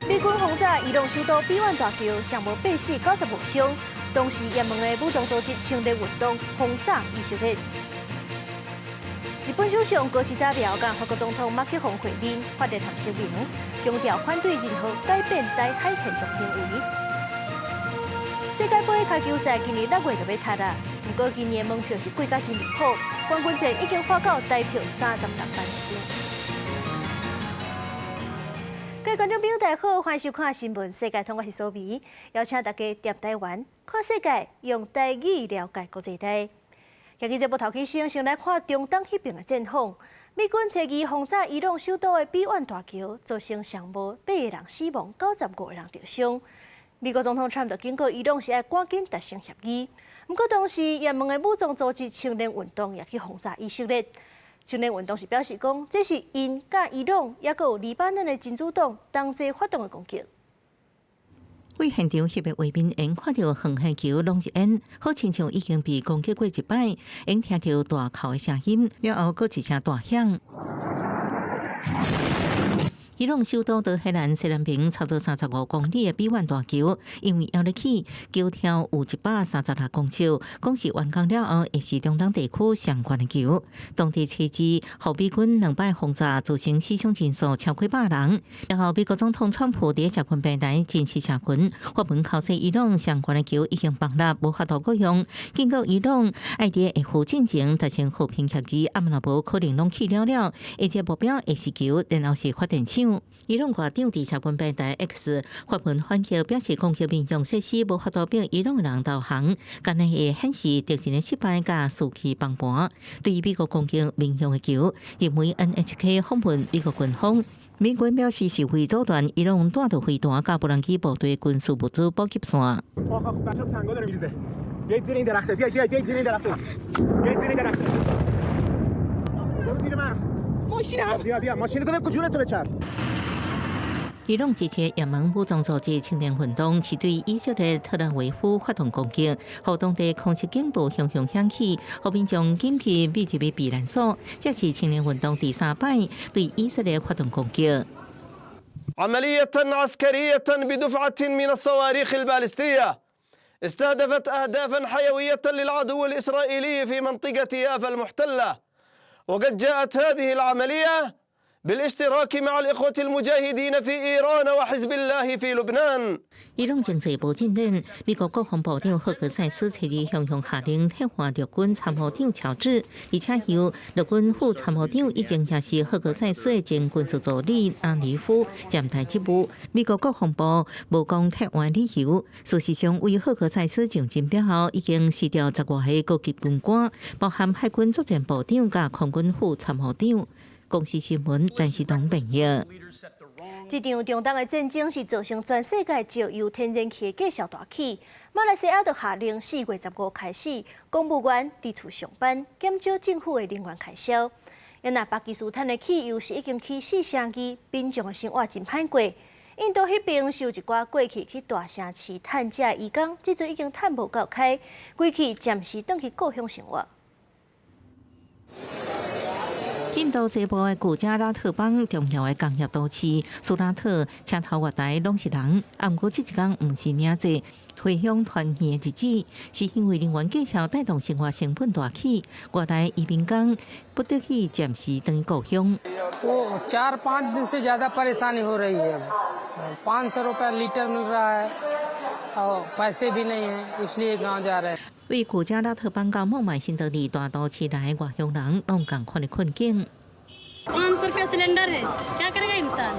美軍轟炸伊朗首都比萬大橋，上無八死95傷。當時也門的武裝組織青年運動轟炸以色列。日本首相高市早苗佮法國總統馬克宏會面，發聯合聲明，強調反對任何改變台海現狀行為。世界盃跤球賽今年6月就欲踢啦，毋過今年門票是貴甲真離譜，冠軍戰已經發到台票36萬張。各位觀眾朋友，大家好，歡迎收看新聞世界通，我是蘇美，邀請大家踮台灣看世界，用台語了解國際大。今日節目頭起先，先來看中東彼爿的戰況。美軍初二轟炸伊朗首都的比萬大橋，造成上無八個人死亡，95個人受傷。美國總統川普警告伊朗是愛趕緊達成協議。毋過同時，也門的武裝組織青年運動也去轟炸以色列。青年運動是表示講，這是𪜶佮伊朗，抑閣有黎巴嫩的真主黨同齊發動的攻擊。佇現場翕的畫面，𪜶看著黃火球攏是煙，好親像已經被攻擊過一擺。𪜶聽著大炮的聲音，了後閣一聲大響。伊朗首都德黑蘭西南邊差不多35公里的比萬大橋，因為猶咧起，橋跳有136公尺，講是完工了後會是中東地區上懸的橋。當地初二，予美軍兩擺轟炸，造成死傷人數超過100人。然後美國總統川普佇社群平台正式社群發文口說，伊朗上懸的橋已經崩落，無法度閣用，警告伊朗愛佇核武進前達成和平協議，啊若無可能攏去了了。而且目標會是橋，然後是發電廠。伊朗外長佇社群平台 X 發文反擊，表示攻擊民用設施無法度逼伊朗人投降，敢若會顯示敵人的失敗佮士氣崩盤。對於美國攻擊民用的橋，日媒 NHK 訪問美國軍方，美軍表示是為阻斷伊朗彈道飛彈佮無人機部隊軍事物資補給線。بیایید زیر این درخته بیایید بیایید بیایید زیر این درخته بیایید زیر این درخته برو زیر من ماشینم بیا بیا ماشین تو جون تو بچسب。伊朗支持也門武裝組織青年運動是對以色列特拉維夫發動攻擊，予當地空襲警報響響響起，予民眾緊急避入避難所。這是青年運動第三擺對以色列發動攻擊。 عملية عسكرية بدفعة من الصواريخ البالستية استهدفت أهدافا حيوية للعدو الإسرائيلي في منطقة يافا المحتلة، وقد جاءت هذه العملية بالاشتراك مع الإخوة المجاهدين في إيران وحزب الله في لبنان。伊朗情勢無進展，美國國防部長赫格塞斯初二雄雄下令撤換陸軍參謀長喬治，而且由陸軍副參謀長以前也是赫格塞斯的前軍事助理阿尼夫暫代職務。美國國防部無講撤換理由。事實上，為赫格塞斯上任了後，已經辭掉10外個高級軍官，包含海軍作戰部長佮空軍副參謀長。公視新聞，陳時東編譯。這場中東的戰爭是造成全世界石油天然氣的價數大起。馬來西亞就下令4月15開始，公務員佇厝上班，減少政府的能源開銷。若巴基斯坦的汽油是已經起4成2，民眾的生活真歹過。印度彼爿是有一寡過去去大城市趁食的移工，這陣已經趁無夠開，規氣暫時轉去故鄉生活。印度西部的古加拉特邦重要的工業都市蘇拉特，車頭月台攏是人。啊，毋過這一工毋是爾濟回鄉團圓的日子，是因為能源價數帶動生活成本大起，外來移民工不得已暫時轉故鄉。我चार पाँच दिन से ज़्यादा परेशानी हो रही है। 500 रुपया लीटर मिल रहा है और पैसे भी नहीं है, इसलिए गांव जा रहे हैं。為古加拉特邦到孟買新德里大都市來的外鄉人，攏仝款的困境。 500 रुपया सिलेंडर है, क्या करेगा इंसान?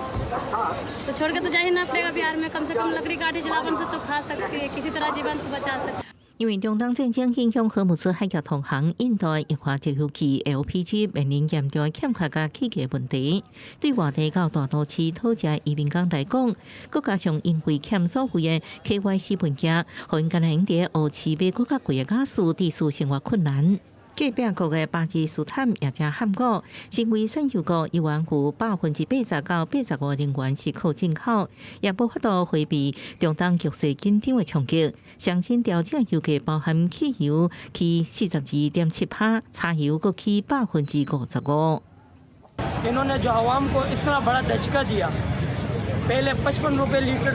तो छोड़ के तो जा ही ना पड़ेगा। बिहार में कम से कम लकड़ी काठी जलावन से तो खा सकती है, किसी तरह जीवन तो बचा सकती。因為中東戰爭影響荷姆茲海峽通航，印度的液化石油氣 LPG 面臨嚴重的欠缺佮起價問題。對外地到大都市討食移民工來講，閣加上因為欠所謂的 KYC 文件，予𪜶敢若用佇烏市買閣較貴的瓦斯，致使生活困難。隔壁國的巴基斯坦也誠坎苦，身為產油國，猶原有80%到85能源是靠進口，也無法度迴避中東局勢緊張的衝擊。上新調整油價包含汽油起42.7%，柴油閣起55%。 इन्होंने जो आवाम को इतना बड़ा धचका दिया पहले 55 रुपये लीटर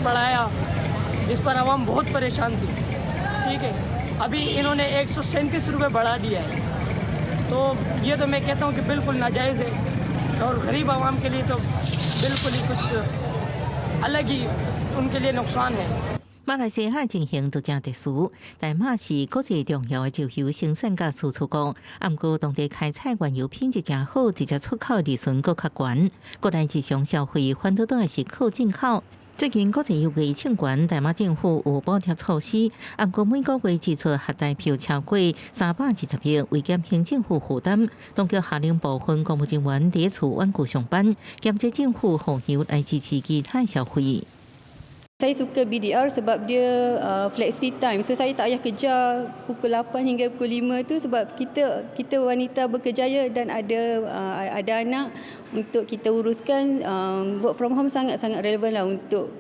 बढ़ाया, जिस पर आवाम बहुत परेशान थी, ठीक है। अभी इन्होंने 137 रुपये बढ़ा दिया है, तो ये तो मैं कहता हूँ कि बिल्कुल नाजायज़ है और गरीब आवाम के लिए तो बिल्कुल ही कुछ अलग ही उनके लिए नुकसान है。馬來西亞情形都誠特殊，大馬是國際重要的石油生產佮輸出國，毋過當地開採原油品質誠好，直接出口利潤閣較懸。國內日常消費反倒都還是靠進口。最近國際油價衝懸，大馬政府有補貼措施，毋過每個月支出合台票超過320億，為減輕政府負擔，當局下令部分公務人員佇厝遠距上班，兼且政府予油來支持其他消費。 Saya suka BDR sebab dia flexi time. So saya tak payah kejar pukul 8 hingga pukul 5 tu sebab kita kita wanita berkerjaya dan ada ada anak untuk kita uruskan. Work from home sangat-sangat relevan lah untuk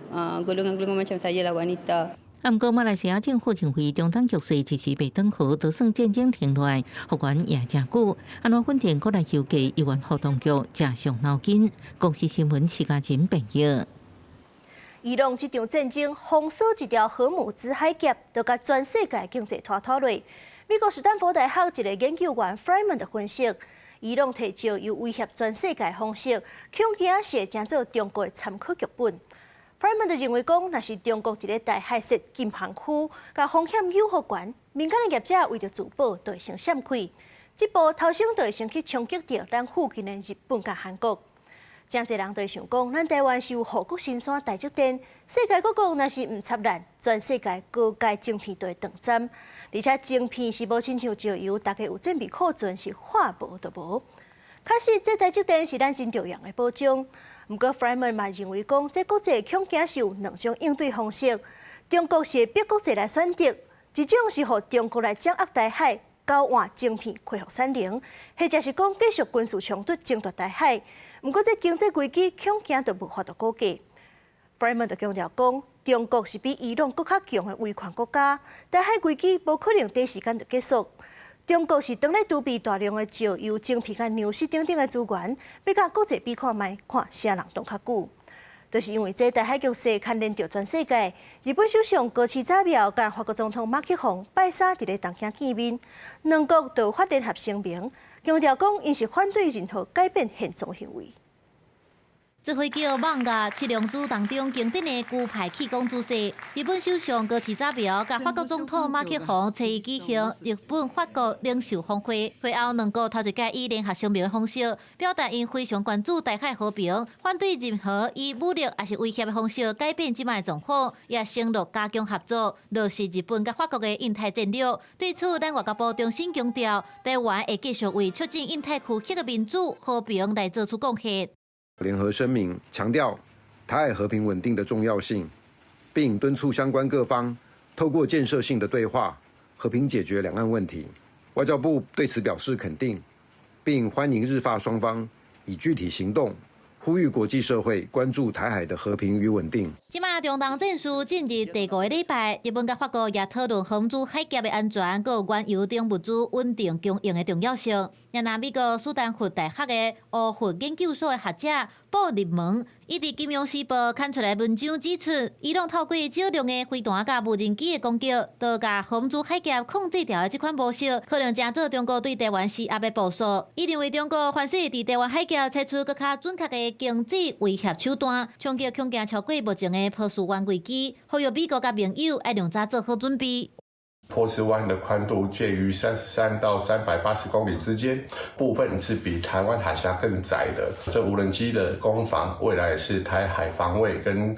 golongan-golongan macam saya lah, wanita. 毋過馬來西亞政府認為中東局勢一時袂轉好，就算戰爭停落來，復原也誠久。按怎穩定國內油價，猶原予當局誠傷腦筋。公視新聞徐家仁編譯。伊朗這場戰爭封鎖一條荷姆茲海峽，就共全世界經濟拖拖落。美國史丹佛大學一个研究員 Fryman 就分析，伊朗提石油威脅全世界方式，恐驚是會成做中國的參考劇本。Fryman 就認為講，若是中國佇咧台海設禁航區，共風險誘予懸，民間的業者為著自保，就會先閃開。這步頭先就會先去衝擊著咱附近的日本佮韓國。誠濟人都會想講，咱台灣是有護國神山台積電，世界各國若是毋插咱，全世界高階晶片就會斷針，而且晶片是無親像石油，大家有準備庫存是話無就無。確實，這台積電是咱真重要的保障。毋過，Fryman 嘛認為講，這國際恐驚是有兩種應對方式。中國是會逼國際來選擇，一種是予中國來掌握台海，交換晶片恢復產能，或者是講繼續軍事衝突爭奪台海。毋過，這經濟危機恐驚就無法度估計。Fryman 就強調講，中國是比伊朗閣較強的威權國家，台海危機無可能短時間就結束。中國是當咧儲備大量的石油、晶片佮糧食等等的資源，欲佮國際比看覓，看啥人當較久。就是因為這台海局勢牽連著全世界，日本首相高市早苗佮法國總統馬克宏拜三佇咧東京見面，兩國就發聯合聲明，強調講𪜶是反對任何改變現狀行為。坐飛機蠓仔七龍珠當中經典的龜派氣功姿勢，日本首相高市早苗佮法國總統馬克宏初一舉行日本法國領袖峰會，會後兩國頭一擺以聯合聲明的方式，表達𪜶非常關注台海和平，反對任何以武力抑是威脅的方式改變這擺狀況，也承諾加強合作，落實日本佮法國的印太戰略。對此，咱外交部重新強調，台灣會繼續為促進印太區域的民主和平來做出貢獻。聯合聲明強調台海和平穩定的重要性，並敦促相關各方透過建設性的對話，和平解決兩岸問題。外交部對此表示肯定，並歡迎日法雙方以具體行動呼籲國際社會關注台海的和平與穩定。這馬中東戰事進入第五個禮拜，日本佮法國也討論荷姆茲海峽的安全，閣有原油等物資穩定供應的重要性。若美國斯坦福大學的烏佛研究所的學者布立蒙，伊佇《金融時報》刊出來文章指出，伊朗透過少量的飛彈佮無人機的攻擊，都共荷姆茲海峽控制掉的這款模式，可能成做中國對台灣施壓的部署。伊認為中國凡是佇台灣海峽採取閣較準確的經濟威脅手段，衝擊恐驚超過目前的波斯灣危機，呼籲美國佮盟友愛量早做好準備。波斯灣的寬度介於33到380公里之間，部分是比台灣海峽更窄的。這無人機的攻防，未來是台海防衛跟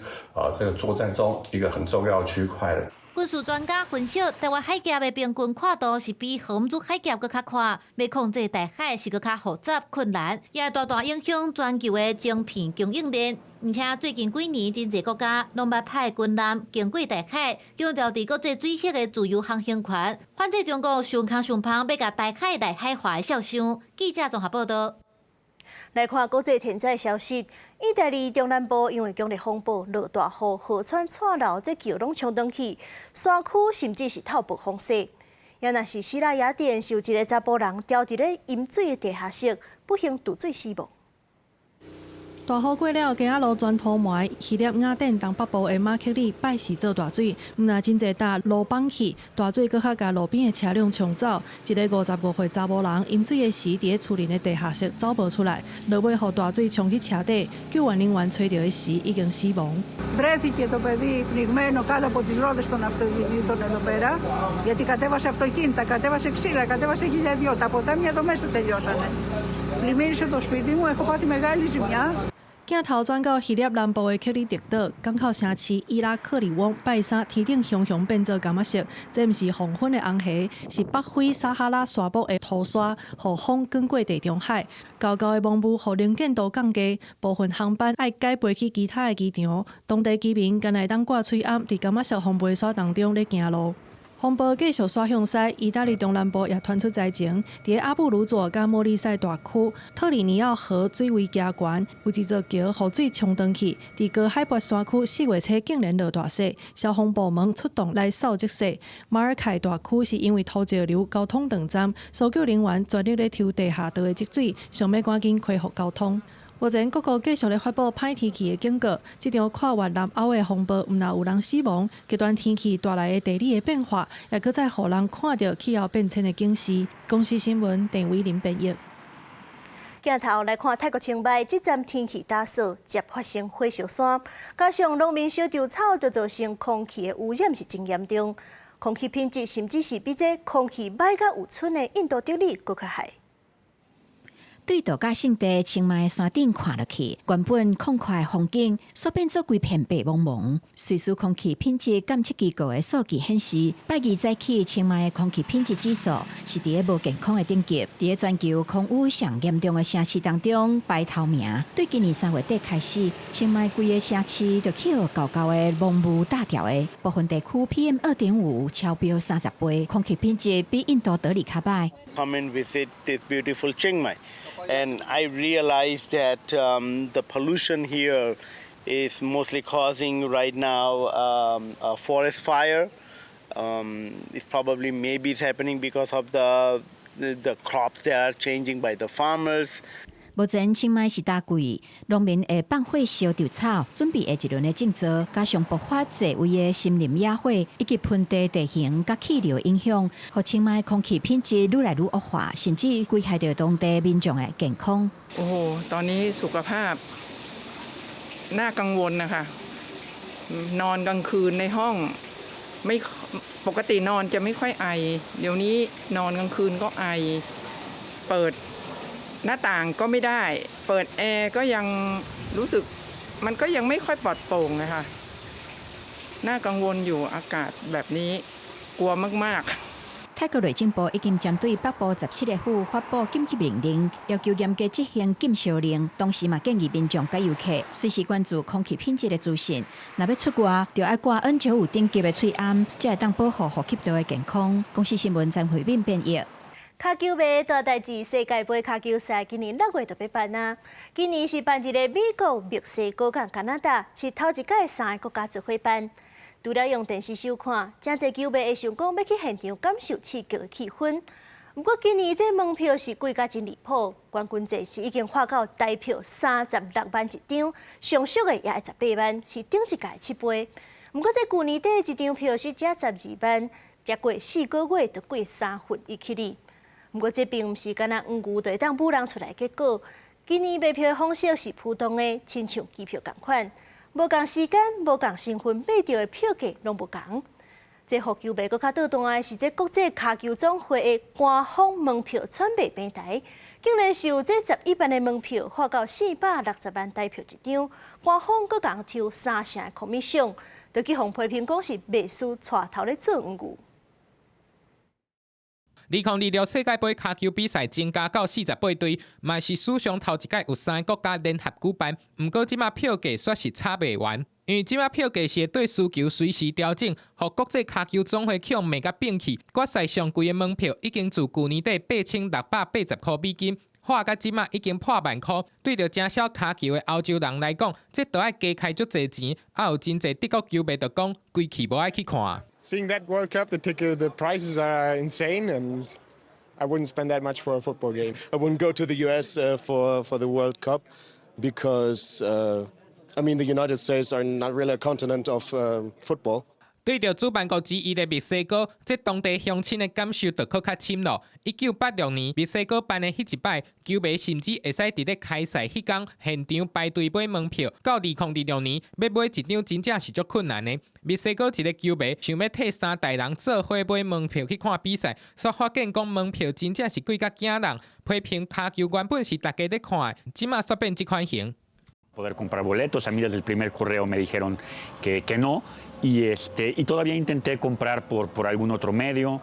這個作戰中一個很重要的區塊了。軍事專家分析，台灣海峽的平均闊度是比荷姆茲海峽閣較闊，欲控制台海是閣較複雜困難，也大大影響全球的晶片供應鏈。而且最近幾年，真濟國家攏捌派軍艦經過台海，強調佇國際水域的自由航行權，反制中國想空想芳欲共台海內海化的肖想。記者綜合報道。來看國際天災消息，意大利中南部因為強烈風暴、落大雨、河川掣流，這橋攏沖轉去，山區甚至是透暴風雪。也若是希臘雅典，是有一个查埔人牢佇咧淹水的地下室，不幸墜水死亡。大雨過了，街仔路全塗埋。希臘雅典東北部的馬克里拜四做大水，毋但真濟搭路崩去，大水閣較共路邊的車輛沖走。一个55歲查某人淹水的時，佇咧厝內的地下室走無出來，落尾予大水沖去車底，救援人員揣著的時已經死亡。 Βρέθηκε το παιδί πνιγμένο κάτω από τις ρόδες των αυτοκινήτων εδώ πέρα, γιατί κατέβασε αυτοκίνητα, κατέβασε ξύλα, κατέβασε χίλια δυο. Τα ποτάμια εδώ μέσα τελειώσανε. Πλημμύρισε το σπίτι μου, έχω πάθει μεγάλη ζημιά. 鏡頭轉到希臘南部的克里特島，港口城市伊拉克里翁，拜三天頂熊熊變做柑仔色，這毋是黃昏的紅霞，是北非撒哈拉沙漠的土沙，予風捲過地中海，厚厚的濃霧予能見度降低，部分航班愛改飛去其他的機場，當地居民干焦會當掛喙罨，佇柑仔色風飛沙當中咧行路。風暴繼續徙向西，意大利中南部也傳出災情。佇阿布魯佐佮莫利塞大區，特里尼奧河水位加懸，有一座橋予水沖斷去。佇高海拔山區，4月初竟然落大雪，消防部門出動來掃積雪。馬爾凱大區是因為土石流交通斷層，搜救人員全力咧抽地下道的積水，想欲趕緊恢復交通。目前各國繼續咧發布歹天氣的警告，這場跨越南歐的風暴，毋但有人死亡，極端天氣帶來的地理的變化，也閣再予人看著氣候變遷的警示。公視新聞鄧偉林編譯。鏡頭來看泰國清邁，這陣天氣打掃，接發生火燒山，加上農民燒稻草，就造成空氣的污染是真嚴重，空氣品質甚至是比這空氣歹甲有賰的印度德里閣較害。對度假勝地清邁山頂看落去，原本曠闊風景，煞變做規片白茫茫。瑞士空氣品質監測機構的數據顯示，拜二早起清邁的空氣品質指數是佇咧無健康的等級，佇咧全球空污上嚴重的城市當中排頭名。對今年3月底開始，清邁規个城市就去予厚厚的濃霧罩牢的，部分地區 PM 2.5超標30倍，空氣品質比印度德里較歹。 Come and visit this beautiful Chiang Mai. And I realized that the pollution here is mostly causing right now a forest fire. It's probably maybe it's happening because of the crops that are changing by the farmers. 目前清邁是冬季，農民會放火燒稻草，準備下一輪的種作。加上爆發濟位的森林野火，以及盆地地形佮氣流影響，予清邁空氣品質愈來愈惡化，甚至危害著當地民眾的健康。 โอ้โหตอนนี้สุขภาพน่ากังวลนะคะนอนกลางคืนในห้องไม่ปกตินอนจะไม่ค่อยไอเดี๋ยวนี้นอนกลางคืนก็ไอเปิดหน้าต่างก็ไม่ได้เปิดแอร์ก็ยังรู้สึกมันก็ยังไม่ค่อยปลอดโปร่งนะคะน่ากังวลอยู่อากาศแบบนี้กลัวมากๆ 泰國內政部已經針對北部17個府發布緊急命令，要求嚴格執行禁燒令。同時嘛建議民眾佮遊客隨時關注空氣品質的資訊。若欲出外，就愛掛 N95等級的喙罨，才會當保護呼吸道的健康。公視新聞曾慧敏編譯。跤球迷大代誌，世界盃跤球賽今年6月就欲辦啊！今年是辦佇咧美國、墨西哥佮加拿大，是頭一擺三个國家做伙辦。除了用電視收看，誠濟球迷會想講欲去現場感受刺激的氣氛。毋過今年這門票是貴甲真離譜，冠軍戰是已經喊到台票36萬一張，上俗的也愛18萬，是頂一屆7倍。毋過這舊年底一張票是才12萬，才過4個月就貴1/3起哩。毋過這並毋是干焦黃牛就會當唬人出來結果。今年賣票的方式是浮動的，親像機票仝款，無仝時間、無仝身份買著的票價攏無仝。這予球迷閣較倒彈的是，這國際跤球總會的官方門票轉賣平台，竟然是由這11萬的門票喊到460萬台票一張，官方閣共抽3成的 commission，就去予批評講是賣師帶頭咧做黃牛。2026世界盃跤球比賽增加到48隊，嘛是史上頭一擺有三个國家聯合舉辦。毋過這馬票價煞是炒袂完，因為這馬票價是會對需求隨時調整，予國際跤球總會去予罵甲變去。決賽上貴的門票已經自舊年底8680塊美金，喊到這馬已經破萬箍。對著誠痟跤球的歐洲人來講，這都愛加開足濟錢。啊，有真濟德國球迷就講，規氣無愛去看。 Seeing that World Cup, the ticket, the prices are insane, and I wouldn't spend that much for a football game. I wouldn't go to the US for the World Cup. Because I mean, the United States are not really a continent of football. 對著主辦國之一的墨西哥，這當地鄉親的感受就閣較深咯。1986年墨西哥辦的彼一擺，球迷甚至會使佇咧開賽彼工現場排隊買門票。到2026年，欲買一張真正是足困難的。墨西哥一个球迷想欲替三代人做伙買門票去看比賽，煞發現講門票真正是貴甲驚人。批評跤球原本是大家咧看的，這馬煞變這款形。 Poder comprar boletos. A mí desde el primer correo me dijeron que no. Y todavía intenté comprar por algún otro medio,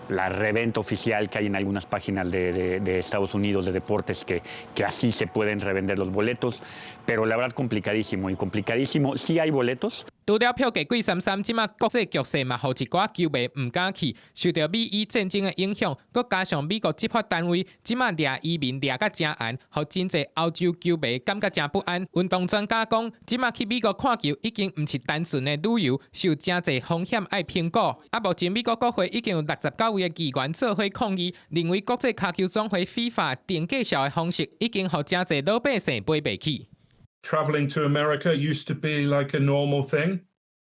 la reventa oficial que hay en algunas páginas de Estados Unidos de deportes que así se pueden revender los boletos, pero la verdad complicadísimo y complicadísimo. Sí hay boletos. 除了票價貴參參，這馬國際局勢嘛，予一寡球迷毋敢去，受著美伊戰爭的影響，閣加上美國執法單位這馬掠移民掠甲誠嚴，予真濟歐洲球迷感覺誠不安。運動專家講，這馬去美國看球已經毋是單純的旅遊，受誠濟風險愛評估。啊，目前美國國會已經有69位的議員做伙抗議，認為國際跤球總會 FIFA 定價數的方式已經予誠濟老百姓買袂起。 Traveling to America used to be like a normal thing,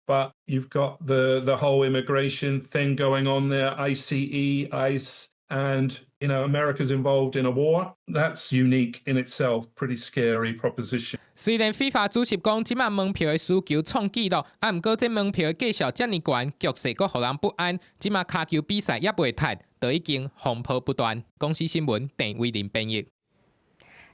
but you've got the whole immigration thing going on there, ICE, ICE, and America's involved in a war. That's unique in itself, pretty scary proposition. 雖然 FIFA 主席講，這馬門票的需求創紀錄，啊，毋過這門票的價數遮爾懸，局勢閣予人不安。這馬跤球比賽猶未踢，就已經風波不斷。公視新聞鄭偉林編譯。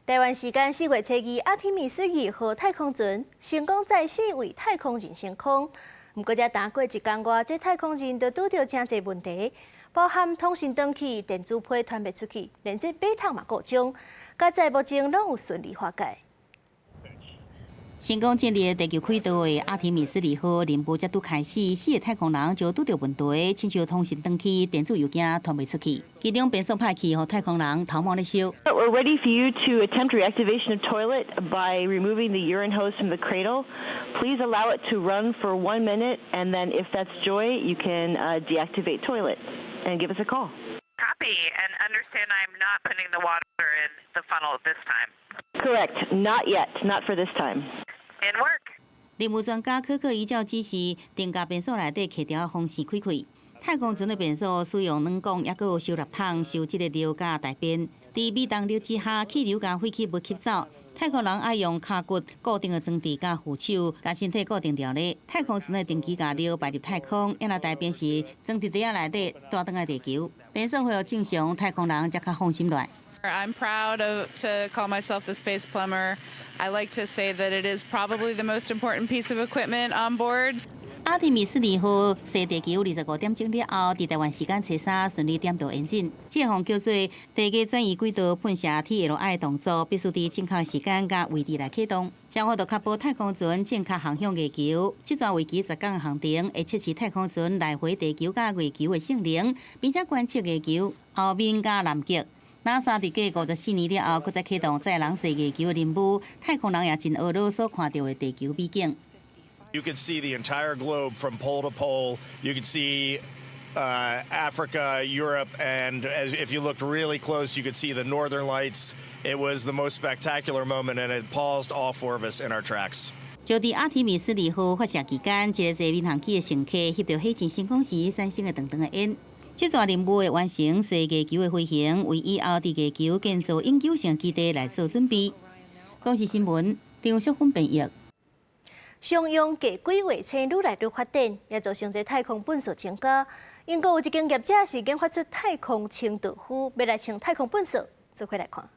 台灣時間4月初2，阿提米斯2號太空船成功載四位太空人升空。毋過才焦過一工外，這太空人就拄著誠濟問題，包含通訊斷去、電子批傳袂出去，連這馬桶嘛故障，佳哉目前攏有順利化解。成功進入地球軌道的阿提米斯2號任務才拄開始，四個太空人就拄著問題，親像通訊斷去、電子郵件傳袂出去，其中變速歹去，予太空人頭毛咧燒。 We're ready for you to attempt reactivation of toilet by removing the urine hose from the cradle. Please allow it to run for 1 minute, and then if that's joy, you can deactivate toilet and give us a call. Copy, and understand I'm not putting the water in the funnel this time. Correct. Not yet. Not for this time. And work. 任務專家可可依照指示，定共便所內底客條風扇開開。太空船的便所使用軟管，抑閣有收納桶收這个尿佮大便。佇微重力之下，氣流佮廢棄物吸走。太空人愛用跤骨固定的裝置佮扶手，共身體固定牢咧。太空船會定期共尿排入太空，抑若大便時裝佇袋仔內底帶轉來地球。便所恢復正常，太空人才較放心落來。 I'm proud to call myself the space plumber. I like to say that it is probably the most important piece of equipment on board. 阿提米斯2號踅地球25點鐘了後，佇台灣時間初三順利點著引擎。這項叫做地月轉移軌道噴射 TLI 動作，必須佇正確時間佮位置來啟動，才有法度確保太空船正確航向月球。這逝為期10工航程，會測試太空船來回地球佮月球的性能，並且觀測月球後面佮南極。NASA 佇過54年了後，閣再啟動載人踅月球的任務，太空人也真懊惱所看著的地球美景。 You can see the entire globe from pole to pole. You can see Africa, Europe, and if you looked really close, you could see the northern lights. It was the most spectacular moment, and it paused all four of us in our tracks. 就佇阿提米斯2號發射期間，一個坐民航機的乘客翕著火箭升空時產生的長長的煙。這逝任務的完成，踅月球的飛行，為以後佇月球建造永久性基地來做準備。公視新聞張淑芬編譯。商用低軌衛星愈來愈發展，也造成這太空糞埽增加。英國有一間業者是研發出太空清道夫，欲來清太空糞埽，做伙來看。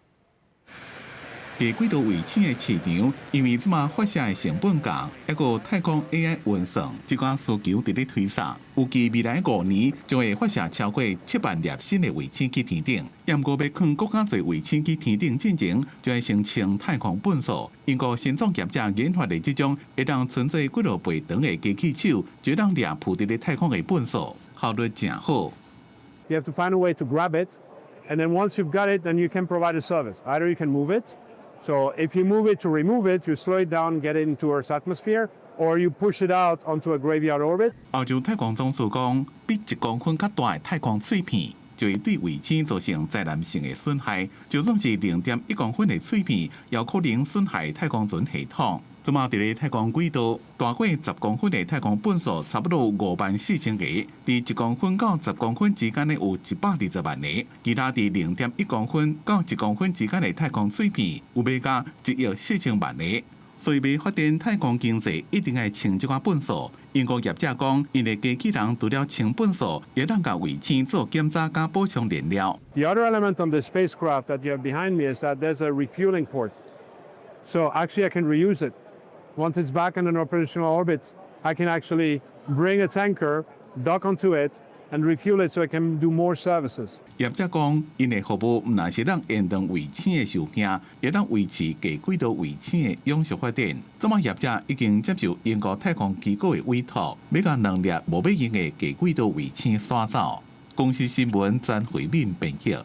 低軌道衛星的市場，因為這馬發射的成本降，抑閣太空 AI 運算，這寡需求佇咧推捒。預計未來5年將會發射超過7萬粒新的衛星去天頂。毋過欲囥閣較濟衛星去天頂進前，就愛先清太空糞埽。英國新創業者研發的這種會當伸做幾落倍長的機器手，就當掠浮佇咧太空的糞埽，效率誠好。 You have to find a way to grab it, and then once you've got it, then you can provide a service. Either you can move it. So if you move it to remove it, you slow it down, get it into Earth's atmosphere, or you push it out onto a graveyard orbit. 歐洲太空總署講，比1公分較大的太空碎片，就會對衛星造成災難性的損害。就算是0.1公分的碎片，也可能損害太空船系統。這馬佇咧太空軌道大過10公分的太空糞埽，差不多54,000個；佇1公分到10公分之間的有120萬個。其他佇0.1公分到1公分之間的太空碎片，有欲加1億4千萬個。所以，欲發展太空經濟，一定愛清這寡糞埽。英國業者講，𪜶的機器人除了清糞埽，會當共衛星做檢查佮補充燃料。 The other element on the spacecraft that you have behind me is that there's a refueling port. So actually, I can reuse it. Once it's back in an operational orbit, I can actually bring a tanker, dock onto it, and refuel it so it can do more services. 業者講，𪜶的服務毋但是會當延長衛星的壽命，會當維持低軌道衛星的永續發展。這馬業者已經接受英國太空機構的委託，欲共兩粒無欲用的低軌道衛星徙走。公視新聞詹惠敏編譯。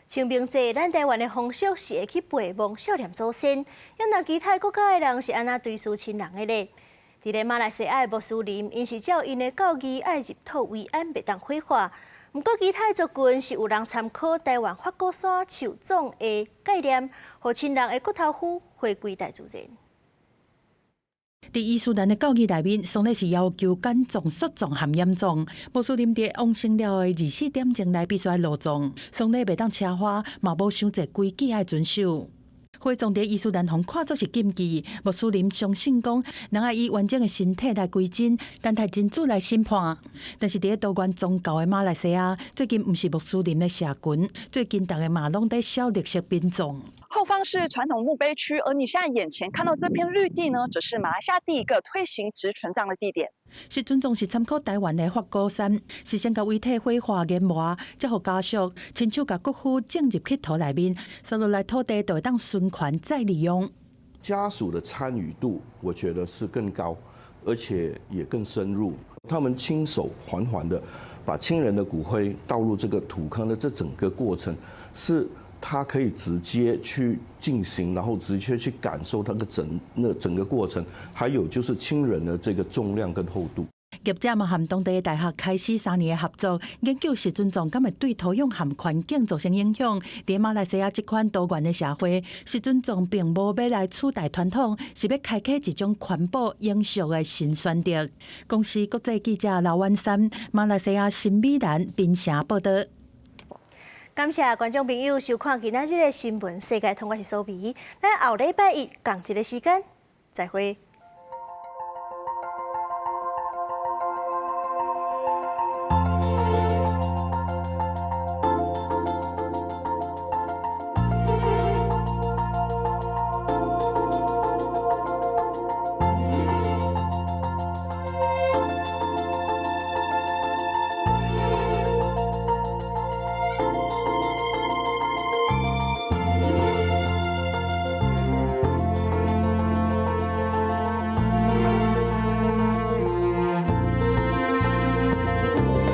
清明節，咱台灣的風俗是會去陪望少年祖先。啊若其他國家的人是按怎追思親人的咧？佇咧馬來西亞的穆斯林，𪜶是照𪜶的教義愛入土為安，袂當火化。毋過其他族群是有人參考台灣法鼓山樹葬的概念，予親人的骨頭灰回歸大自然。佇伊斯蘭的教義內面，喪禮是要求簡葬、速葬和掩葬。穆斯林佇往生了後的24點鐘內必須愛落葬，喪禮袂當奢華，嘛無傷濟規矩愛遵守。火葬佇伊斯蘭予看做是禁忌，穆斯林相信講，人愛以完整的身體來歸真，等待真主來審判。但是佇多元宗教的馬來西亞，最近毋是穆斯林的社群，最近逐家嘛攏佇小綠色殯葬。後方是傳統墓碑區，而你現在眼前看到這片綠地呢，則是馬來西亞第一個推行植存葬的地點。實准葬是參考台灣的法鼓山，是先共遺體火化研磨，才予家屬親手共骨灰種入去土內面，所落來土地就會當循環再利用。家屬的參與度，我覺得是更高，而且也更深入。他們親手緩緩的把親人的骨灰倒入這個土坑的這整個過程，是他可以直接去進行，然後直接去感受那個整個過程，還有就是親人的這個重量跟厚度。業者嘛和當地的大學開始3年的合作，研究實准葬敢會對土壤和環境造成影響。佇馬來西亞這款多元的社會，實准葬並無欲來取代傳統，是欲開啟一種環保永續的新選擇。公視國際記者劉婉珊，馬來西亞新美蘭檳城報導。感謝觀眾朋友收看今仔日的新聞世界通，我是蘇美。咱後禮拜一仝一个時間再會。